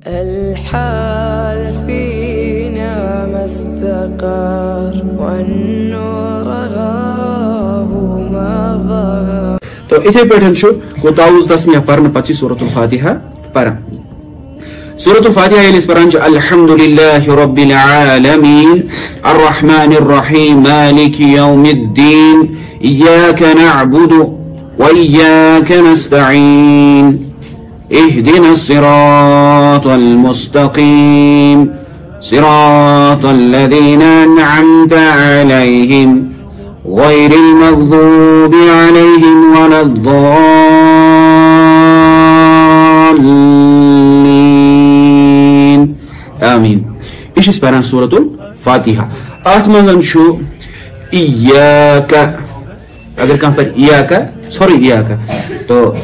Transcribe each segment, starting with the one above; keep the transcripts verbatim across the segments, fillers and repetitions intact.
الحال فينا ما استقر، والنور غاب وما ظهر. تو اِتھے پٲٹھۍ چھُ گوٚو تعوذ تسمیہ پرنہٕ پتہٕ چھِ سورۃ الفاتحہ پران۔ سورۃ الفاتحہ ییٚلہِ أسۍ پران چھِ، الحمد للہ رب العالمین، الرحمن الرحیم، مالک یوم الدین، ایاک نعبد و ایاک نستعین، اهدنا الصراط المستقيم، صراط الذين أنعمت عليهم، غير المغضوب عليهم ولا الضالين. آمين. یہِ چھِ أسۍ پران سورۃ الفاتحہ۔ اَتھ منٛز چھُ ایاک، اگر کانٛہہ پرِ ایاک، ژھورُے ایاک، تو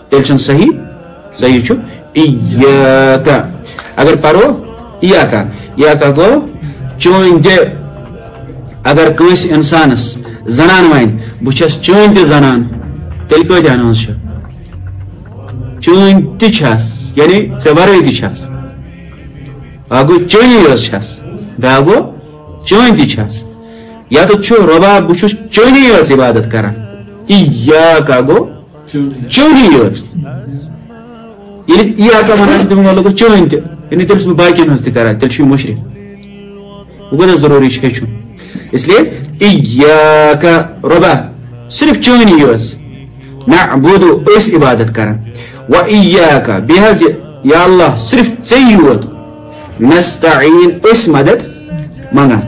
تیٚلہِ چھُنہٕ صحیح۔ صحیح چھُ ایاک۔ اگر پرو ایاک، ایاک گوٚو چٲنۍ تہِ۔ اگر کٲنٛسہِ اِنسانس زنان وَنہِ، "بہٕ چھَس چٲنۍ تہِ زنان"، تیٚلہِ کۭتیاہ نہٕ ہٕنٛز چھِ؟ چٲنۍ تہِ چھَس، یعنی ژےٚ ورٲے تہِ چھَس۔ اکھ گوٚو چٲنی یٲژ چھَس، بیٛاکھ گوٚو چٲنۍ تہِ چھَس۔ یَتَتھ چھُ، "رۄبا، بہٕ چھُس چٲنی یٲژ عبادت کران"۔ ایاک گوٚو چٲنی یٲژ۔ ییٚلہِ ایاک وَنان چھِ، تَمیُک مطلب گوٚو چٲنۍ تہِ، یعنی تیٚلہِ چھُس بہٕ باقین ہٕنٛز تہِ کران، تیٚلہِ چھُ یہِ مُشرِک۔ وۄنۍ کوٗتاہ ضروٗری چھُ ہیٚچھُن؟ اس لیے ایاک، رۄبا، صرف چٲنی یٲژ۔ نعبد، أسۍ عبادت کران۔ و ایاک، بیٚیہِ حظ یہِ، یا اللہ، صرف ژےٚ یوت۔ نستعین، أسۍ مدد منٛگان۔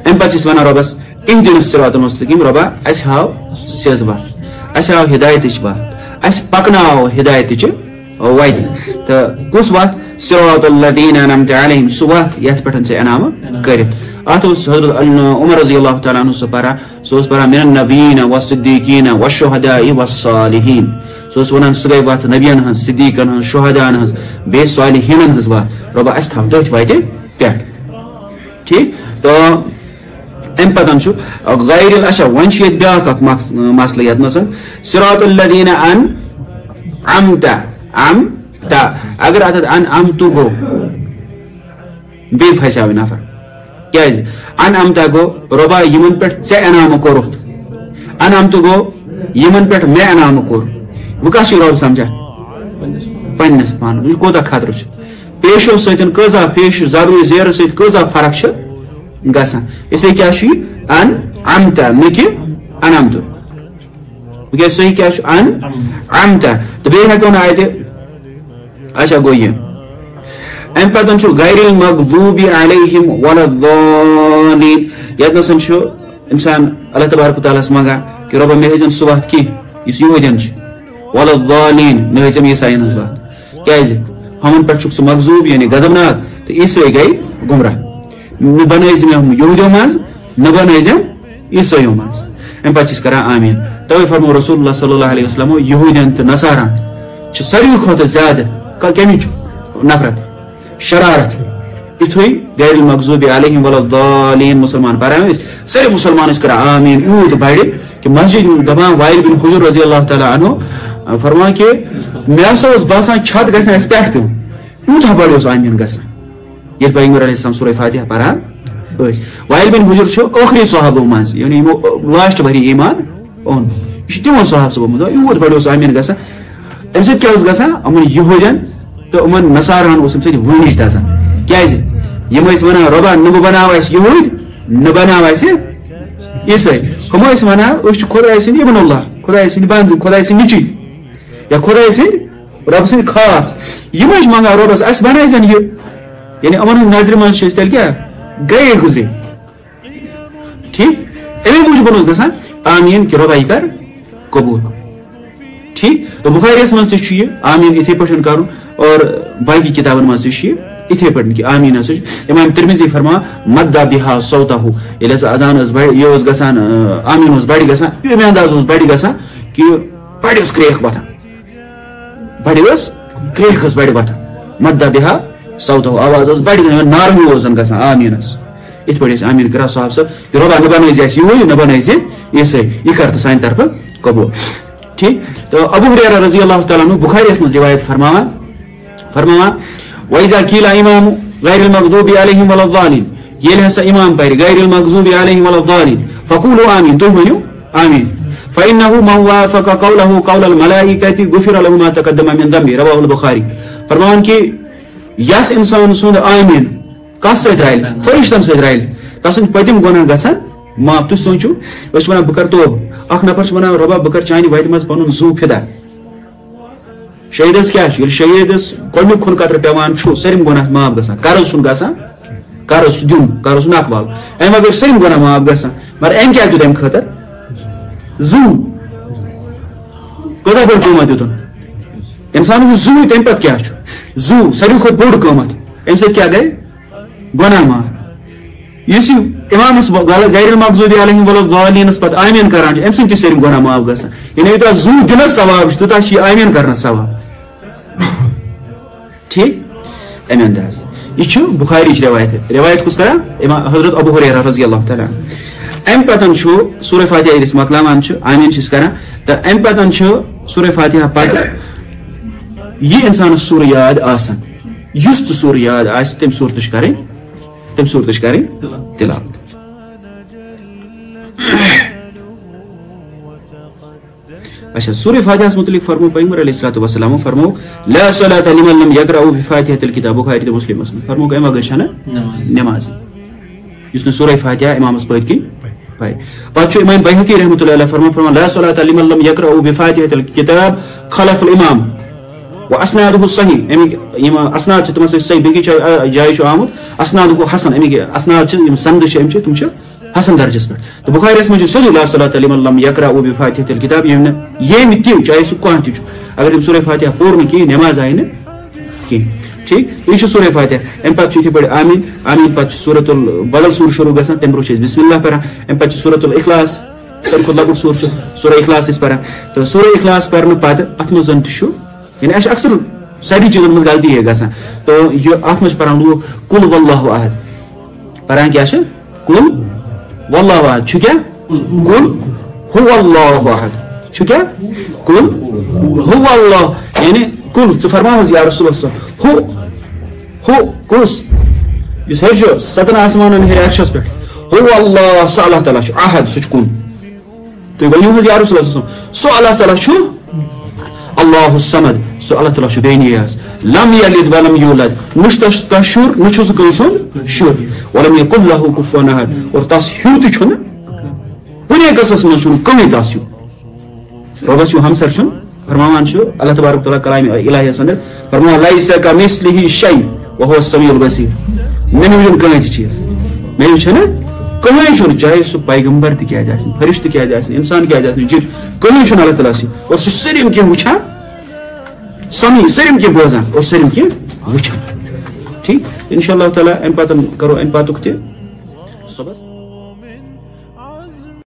اَمہِ پتہٕ چھِ أسۍ وَنان رۄبَس، اهدنا الصراط المستقيم، رۄبا، اَسہِ ہاو سیٚز وَتھ، اَسہِ ہاو ہدایتٕچ وَتھ، اَسہِ پَکناو ہدایتٕچہِ وَتہِ۔ تہٕ کُس وَتھ؟ صراط الذين أنعمت عليهم، سُہ وَتھ یَتھ پٮ۪ٹھ ژےٚ انعام کٔرِتھ۔ اَتھ اوس حضرت عمر رضی اللہ تعالیٰ عنہ سُہ پَران، سُہ اوس پَران من النبيين والصديقين والشهداء والصالحين۔ سُہ اوس وَنان، سُہ گٔے وَتھ نبیَن ہٕنٛز، صدیٖقَن ہٕنٛز، شُہداہَن ہٕنٛز، بیٚیہِ صالحیٖنَن ہٕنٛز وَتھ۔ رۄبا، اَسہِ تھاو تٔتھۍ وَتہِ پٮ۪ٹھ۔ ٹھیٖک؟ تہٕ اَمہِ پَتہٕ چھُ غیر ال-، اچھا، وۄنۍ چھُ ییٚتہِ بیٛاکھ اَکھ مَس-، مسلہٕ یَتھ منٛز، صراط الذين أنعمت، أنعمت، اگر اَتٮ۪تھ أنعمت گوٚو، بیٚیہِ پھسیو یہِ نفر۔ کیٛازِ؟ أنعمت گوٚو، رۄبا، یِمن پٮ۪ٹھ ژےٚ انعام کوٚرُتھ۔ أنعمت گوٚو، یِمن پٮ۪ٹھ مےٚ انعام کوٚر۔ وۄنۍ کَس چھُ رۄب سمجھان؟ پننِس پانَس۔ یہِ کوٗتاہ خطرٕ چھُ؟ پیشو سۭتۍ کۭژاہ، پیش زبرِ زیرٕ سۭتۍ کۭژاہ فرق چھِ گژھان؟ اس لیے کیٛاہ چھُ یہِ؟ أنعمت، نہٕ کہِ أنعمت۔ وۄنۍ کیٛاہ صحیح کیٛاہ چھُ؟ أنعمت۔ تہٕ بیٚیہِ ہٮ۪کو نہٕ اَتہِ، اچھا، گوٚو یہِ۔ اَمہِ پَتہٕ چھُ غیر المغضوب عليهم ولا الضالين۔ یَتھ نَسَن چھُ اِنسان اللہ تبارک و تعالیٰ ہَس منٛگان کہِ رۄبا، مےٚ ہٲیزٮ۪ن سُہ وَتھ کینٛہہ یُس یِہوٗدٮ۪ن چھُ، ولا الضالين، مےٚ ہٲیزٮ۪م عیٖسایَن ہٕنٛز وَتھ۔ کیٛازِ؟ ہُمَن پٮ۪ٹھ چھُکھ ژٕ مغضوب، یعنی غضبناک، تہٕ عیٖسٲے گٔے گُمراہ۔ مےٚ بنٲیزِ مےٚ ہُم یہوٗدیو منٛز، نہ بنٲیزٮ۪م عیٖسٲیو منٛز۔ اَمہِ پتہٕ چھِ أسۍ کران آمیٖن۔ توے فرموو رسول اللہ صلی اللہ علیہ وسلمو، یہوٗدیَن تہٕ نصارن چھِ ساروی کھۄتہٕ زیادٕ ک-، کَمِچ نفرت، شرارت۔ یِتھُے غیر المغضوب علیہم ولا الضالین مُسلمان پران ٲسۍ، سٲری مُسلمان ٲسۍ کران آمیٖن، یوٗت بڑِ کہِ مسجد دپان وائل بن حجر رضی اللہ تعالیٰ عنہ فرمان کہِ مےٚ ہسا اوس باسان چھت گژھِ نہٕ اَسہِ پٮ۪ٹھ پیوٚن، یوٗتاہ بڑِ اوس آمیٖن گژھان۔ ییٚلہِ پیغمبر علیہ السلام سورہ فاتحہ پران ٲسۍ۔ وائل بن حجر چھُ ٲخری صحابو منٛز، یعنی یِمو لاسٹ ؤری ایمان اوٚن۔ یہِ چھُ تِمو صحابہٕ صٲبو منٛز، یوٗت بڑِ اوس آمیٖن گژھان۔ اَمہِ سۭتۍ کیٛاہ اوس گژھان؟ یِمن یہوٗدٮ۪ن تہٕ یِمن نصاراہن اوس اَمہِ سۭتۍ وٲنِج دَزان۔ کیٛازِ؟ یِم ٲسۍ وَنان، "رۄبا، نہٕ بہٕ بناو اَسہِ یہوٗدۍ، نہٕ بناو اَسہِ عیٖسٲے۔" ہُم ٲسۍ وَنان، "أسۍ چھِ خۄداے سٕنٛدۍ ابن اللہ، خۄداے سٕنٛدۍ بنٛدٕ، خۄداے سٕنٛدۍ نیٚچِوۍ، یا خۄداے سٕنٛدۍ، رۄبہٕ سٕنٛدۍ خاص۔" یِم ٲسۍ منٛگان رۄبَس، "اَسہِ بنٲیزٮ۪ن یہِ۔" یعنی یِمن ہٕنٛز نظرِ منٛز چھِ أسۍ تیٚلہِ کیٛاہ؟ گٔیے گُزرے۔ ٹھیٖک؟ اَمے موٗجوٗب اوس گژھان آمیٖن کہِ رۄبا یہِ کر قبوٗل۔ ٹھیٖک؟ تو بخاریَس منٛز تہِ چھُ یہِ آمیٖن یِتھے پٲٹھۍ کرُن اور باقی کِتابن منٛز تہِ چھُ یہِ یِتھے پٲٹھۍ کہِ آمیٖن ہسا چھُ۔ امام ترمذی فرماوان، "مد بها صوته"، ییٚلہِ ہسا اذان ٲس بڑِ، یہِ اوس گژھان، آ، آمیٖن اوس بڑِ گژھان، اَمہِ انداز اوس بڑِ گژھان کہِ بڑِ ٲس کرٛیکھ وۄتھان۔ بڑِ ٲس، کرٛیکھ ٲس بڑِ وۄتھان۔ مد بها صوته، آواز ٲس بڑِ گژھان، نارٕ ہیوٗ اوس زن گژھان آمیٖنس۔ یِتھ پٲٹھۍ ٲسۍ آمیٖن کران صاحب صٲب، کہِ رۄبا نہ بنٲیزِ اَسہِ یِہوٚے، نہ بنٲیزِ عیٖسٲے، یہِ کر تہٕ سانہِ طرفہٕ قبوٗل۔ ٹھیٖک؟ تہٕ ابو ہریرہ رضی اللہ تعالیٰ عنہ بخاریَس منٛز رِوایت فرماوان، فرماوان، وَإِذَا قِيلَ الْإِمَامُ غَيْرِ الْمَغْضُوبِ عَلَيْهِمْ وَلَا الضَّالِّينَ، ییٚلہِ ہسا امام پرِ غیر المغضوب علیہم ولا الضالین، فقولوا آمین، تُہۍ ؤنِو آمین۔ فإنه من وافق قوله قول الملائكة غفر له ما تقدم من ذنبه، رواه البخاری۔ فرماوان کہ یس انسان سُنٛد آمین کس سۭتۍ رلہِ؟ فرشتن سۭتۍ رلہِ، تسٕنٛدۍ پٔتِم گۄناہ گژھن معاف۔ تُہۍ سوٗنٛچِو، أسۍ چھِ ونان بہٕ کرٕ توبہٕ، اکھ نفر چھُ ونان رۄبا بہٕ کرٕ چانہِ وتہِ منٛز پنُن زُو فدا۔ شہیدس کیٛاہ چھُ؟ ییٚلہِ شہیدس گۄڈٕنیُک خون قطرٕ پٮ۪وان چھُ، سٲلِم گۄناہ چھِ معاف گژھان۔ قرض چھُنہٕ گژھان، قرض چھُ دیُن، قرض چھُ نقد والُن۔ اَمہِ بغٲر سٲلِم گۄناہ معاف گژھان۔ مگر أمۍ کیٛاہ دیُت اَمہِ خٲطرٕ؟ زُو۔ کۭژاہ بٔڑ قۭمتھ دیُتُن؟ اِنسانَس چھُ زُوٕے، تَمہِ پَتہٕ کیٛاہ چھُ؟ زُو، ساروی کھۄتہٕ بوٚڑ قۭمتھ۔ اَمہِ سۭتۍ کیٛاہ گٔے؟ گۄناہ معاف۔ یُس یہِ امامس غیر المغضوب علیہم ولا الضالینس پتہٕ آمین کران چھُ، أمۍ سٕنٛدۍ تہِ سٲری گۄناہ معاف گژھان۔ یعنی یوٗتاہ زُو دِنس ثواب چھُ، تیوٗتاہ چھُ یہِ آمین کرنس ثواب۔ ٹھیٖک؟ اَمہِ انداز۔ یہِ چھُ بخاریچ رِوایت۔ رِوایت کُس کران؟ امام حضرت ابو ہریرہ رضی اللہ تعالیٰ عنہ۔ اَمہِ پتہٕ چھُ سورہ فاتحہ ییٚلہِ أسۍ مۄکلاوان چھِ، آمین چھِ أسۍ کران، تہٕ اَمہِ پتہٕ چھُ سورہ فاتحہ پتہٕ یہِ انسانس سورہ یاد آسان، یُس تہِ سورہ یاد آسہِ، تَمہِ سورتٕچ کرٕنۍ تَمہِ سورتٕچ کرٕنۍ تلاوت۔ اچھا، سورہ فاتحہ متعلق فرمو پیغمبر علیہ الصلوۃ والسلام، فرمو، لا صلاۃ لمن لم یقرأ بفاتحۃ الکتاب، بخاری تہٕ مسلمس منٛز فرمو کہ امہِ بغٲر چھنہٕ نماز۔ نماز۔ یُس نہٕ سورہ فاتحہ امامس پٔتۍ کِنۍ پرِ۔ پتہٕ چھُ امام بیہقی رحمۃ اللہ علیہ فرمان، فرمان، لا صلاۃ لمن لم یقرأ بفاتحۃ الکتاب خلف الامام۔ و اسنادہ صحیح، امیک یِم اسناد چھِ تِمن سۭتۍ صحیح، بیٚکِس جایہِ، جایہِ چھُ آمُت اسنادہ حسن، امیک اسناد چھِ، یِم سند چھِ، یِم چھِ، تِم چھِ حسن درجس پٮ۪ٹھ۔ تہٕ بخاریس منٛز چھُ سیوٚدُے، لا صلاۃ لمن لم یقرأ بفاتحۃ الکتاب، ییٚمۍ نہٕ، ییٚمۍ تہِ، چاہے سُہ کانٛہہ تہِ چھُ، اگر أمۍ سورہ فاتحہ پوٚر نہٕ کِہیٖنۍ، نماز آیہِ نہٕ کینٛہہ۔ ٹھیٖک، یہِ چھُ سورہ فاتحہ۔ اَمہِ پتہٕ چھُ یِتھٕے پٲٹھۍ آمین، آمین پتہٕ چھُ سورۃ ال-، بدل سورہ شروع گژھان، تَمہِ برونٛہہ چھِ أسۍ بسم اللہ پران، اَمہِ پتہٕ چھُ سورۃ الاخلاص، ساروی کھۄتہٕ لۄکُٹ سورہ چھُ سورہ اخلاص أسۍ پران۔ تہٕ سورہ اخلاص پرنہٕ پتہٕ اتھ منٛز زن تہِ چھُ، یعنی اسہِ چھِ اکثر سارنٕے چیٖزن منٛز غلطی یہِ گژھان۔ تہٕ یہِ اتھ منٛز چھِ پران لوٗکھ قل ہو اللہ احد۔ پران کیٛاہ چھِ؟ قل ہو اللہ احد۔ چھُ کیٛاہ؟ قل ہو اللہ احد۔ چھُ کیٛاہ؟ قل ہو اللہ۔ یعنی قل، ژٕ فرماو حظ یا رسول اللہ صلی اللہ علیہ وسلم۔ ہو، ہو کُس؟ یُس ہیٚرِ چھُ ستن آسمانن ہیٚرِ عرشس پٮ۪ٹھ۔ ہو اللہ، سُہ اللہ تعالیٰ چھُ احد، سُہ چھُ کُن۔ تُہۍ ؤنِو حظ یا رسول اللہ صلی اللہ علیہ وسلم، سُہ اللہ تعالیٰ چھُ اللہ الصمد، سُہ اللہ تعالیٰ چھُ بے نیاز۔ لم یلد ولم یولد، نہ چھُ تس کانٛہہ شُر، نہ چھُ سُہ کٲنٛسہِ ہُنٛد شُر۔ ولم یکن لہ کفوا احد، اور تس ہیوٗ تہِ چھُنہٕ، کُنے قٕصس منٛز چھُنہٕ کٕہٕنۍ تس ہیوٗ۔ رۄبس ہیوٗ ہمسر چھُنہٕ۔ فرماوان چھُ اللہ تبارک تعالیٰ کلام الہیس اندر، فرماوان، لیس کمثلہ شیء وہو السمیع البصیر۔ مےٚ ہیوٗ چھُنہٕ کٕہٕنۍ تہِ چیٖز، مےٚ ہیوٗ چھُنہٕ کٕہٕنۍ چھُنہٕ، چاہے سُہ پیغمبر تہِ کیٛازِ آسہِ نہٕ، فرشتہٕ کیٛازِ آسہِ نہٕ، انسان کیٛازِ آسہِ نہٕ، جِن، کٕہٕنۍ چھُنہٕ اللہ تعالیٰ سٕے۔ اور سُہ چھُ سٲلِم کینٛہہ وٕچھان، سمیع، سٲلِم کینٛہہ بوزان اور سٲلِم کینٛہہ وٕچھان۔ ٹھیٖک، انشاء اللہ تعالیٰ امہِ پتہٕ کرو امہِ پتُک تہِ صُبحس۔